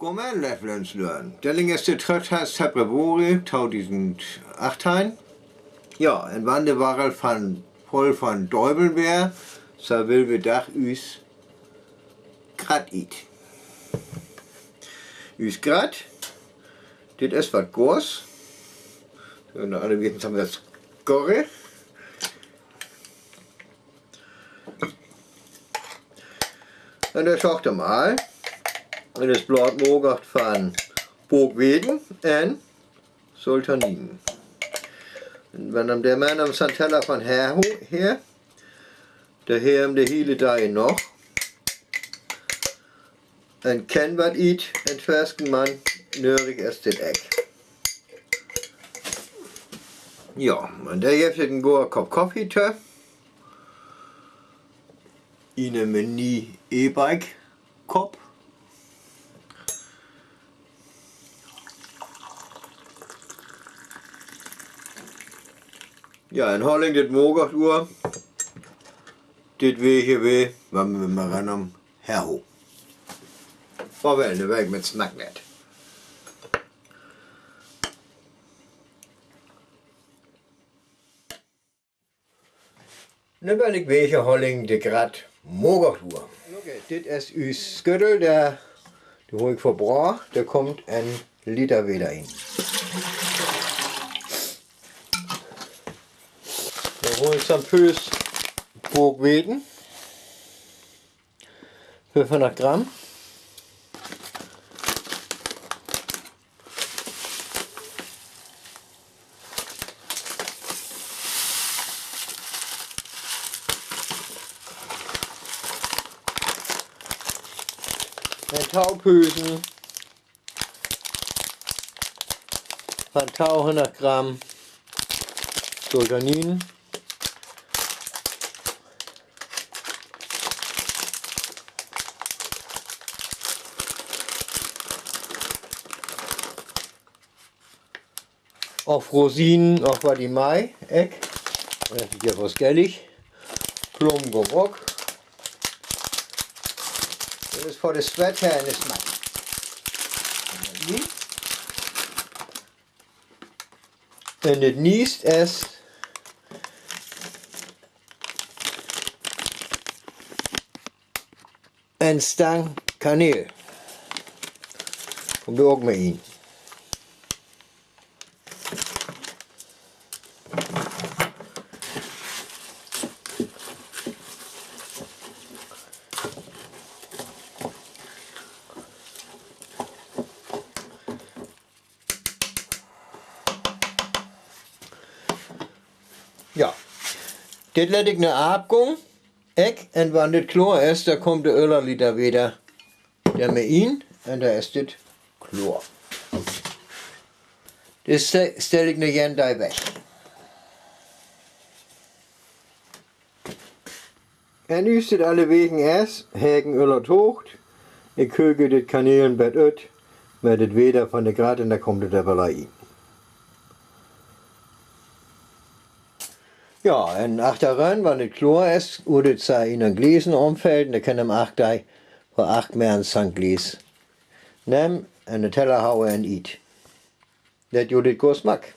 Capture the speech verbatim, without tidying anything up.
Goodmorgen, leve Lünnslüün. Dit is de drüdde Februar tweedusend achttein. Jo, en wann de Wereld van, vull van Däubel weer, so well wi doch üs Gratt iet. Üs Gratt, dit is wat Goors. Soo, nu alle weten, haben dat Goore. Un dat schaakt em al. Un dat Blaad maakt van Bookweite en Sultanine. Un wann em de Mann em Santella van her, her, de heer em de hiele Dag noch. En keen wat iet, en twesken Mann, nörig is dit Eck. Jo, un dee hett en goode Kopp Koffie too. Ene Mini E-Bike Kopp. Jo, en Holling, dit maakt uur. Dit weer hie weer, wann wi mer ran om her ho. Farwel, de Week met Snacknet. Nu well ik weetje, Holling, de Gratt maakt uur. Oké, dit is üs Schöttel, de, de hab ik verbrocht. Dao kummt en Liter Weter in. Dan hol ik zo'n Pöös Bookweite. Fiefhundert Gramm. En tau Pöös van twehundert Gramm Sultanin. Of Rosinen, of wat ik meen, ik. Dat is hie wahrscheinlich. Plumgummi ok. Dat is vör de Zwett her en de Smack. En dit nächste is en Stang Kaneel. Kummt d'r ok mit in. Jo. Dit let ik nu aafgongen. Ik, en wann dit kloor is, dan kummt de öller Liter Weter d'r mit in. En dan is dit kloor. Dit stel ik nu hie weg. En nu is dit alle wegen es, hegen öller Tocht. Ik köke dit Kaneel en bät ut, mit dit Weter van de Gratt, en dan kummt dit d'r bie in. Jo, en achterrönn, wann dit kloor is, woor dit ze in en Gläsen omfelt, en dan kann em acht Dei vör acht Männ en Gläs nem en de Teller haue en iet. Dat jot dit goot Smack.